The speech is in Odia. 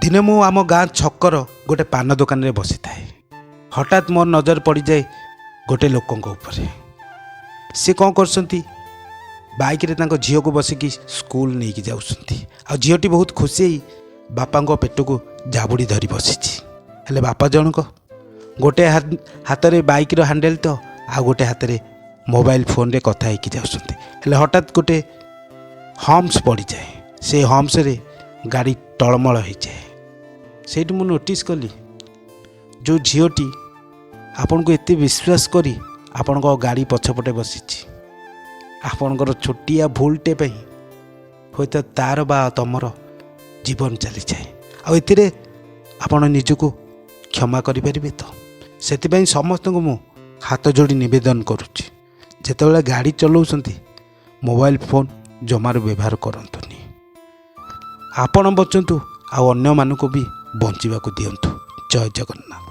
ଦିନେ ମୁଁ ଆମ ଗାଁ ଛକର ଗୋଟେ ପାନ ଦୋକାନରେ ବସିଥାଏ। ହଠାତ୍ ମୋ ନଜର ପଡ଼ିଯାଏ ଗୋଟେ ଲୋକଙ୍କ ଉପରେ। ସେ କ'ଣ କରୁଛନ୍ତି? ବାଇକ୍ରେ ତାଙ୍କ ଝିଅକୁ ବସିକି ସ୍କୁଲ ନେଇକି ଯାଉଛନ୍ତି ଆଉ ଝିଅଟି ବହୁତ ଖୁସି ହେଇ ବାପାଙ୍କ ପେଟକୁ ଜାବୁଡ଼ି ଧରି ବସିଛି। ହେଲେ ବାପା ଜଣକ ଗୋଟେ ହାତରେ ବାଇକ୍ର ହ୍ୟାଣ୍ଡେଲ୍ ତ ଆଉ ଗୋଟେ ହାତରେ ମୋବାଇଲ ଫୋନ୍ରେ କଥା ହେଇକି ଯାଉଛନ୍ତି। ହେଲେ ହଠାତ୍ ଗୋଟେ ହମ୍ପସ୍ ପଡ଼ିଯାଏ। ସେ ହମ୍ପସରେ ଗାଡ଼ି ଟଳମଳ ହେଇଯାଏ। ସେଇଠି ମୁଁ ନୋଟିସ୍ କଲି, ଯେଉଁ ଝିଅଟି ଆପଣଙ୍କୁ ଏତେ ବିଶ୍ୱାସ କରି ଆପଣଙ୍କ ଗାଡ଼ି ପଛପଟେ ବସିଛି, ଆପଣଙ୍କର ଛୋଟିଆ ଭୁଲଟେ ପାଇଁ ହୁଏତ ତାର ବା ତମର ଜୀବନ ଚାଲିଯାଏ। ଆଉ ଏଥିରେ ଆପଣ ନିଜକୁ କ୍ଷମା କରିପାରିବେ ତ? ସେଥିପାଇଁ ସମସ୍ତଙ୍କୁ ମୁଁ ହାତ ଯୋଡ଼ି ନିବେଦନ କରୁଛି, ଯେତେବେଳେ ଗାଡ଼ି ଚଲାଉଛନ୍ତି, ମୋବାଇଲ ଫୋନ୍ ଜମାରୁ ବ୍ୟବହାର କରନ୍ତୁନି। ଆପଣ ବଞ୍ଚନ୍ତୁ ଆଉ ଅନ୍ୟମାନଙ୍କୁ ବି ବଞ୍ଚିବାକୁ ଦିଅନ୍ତୁ। ଜୟ ଜଗନ୍ନାଥ।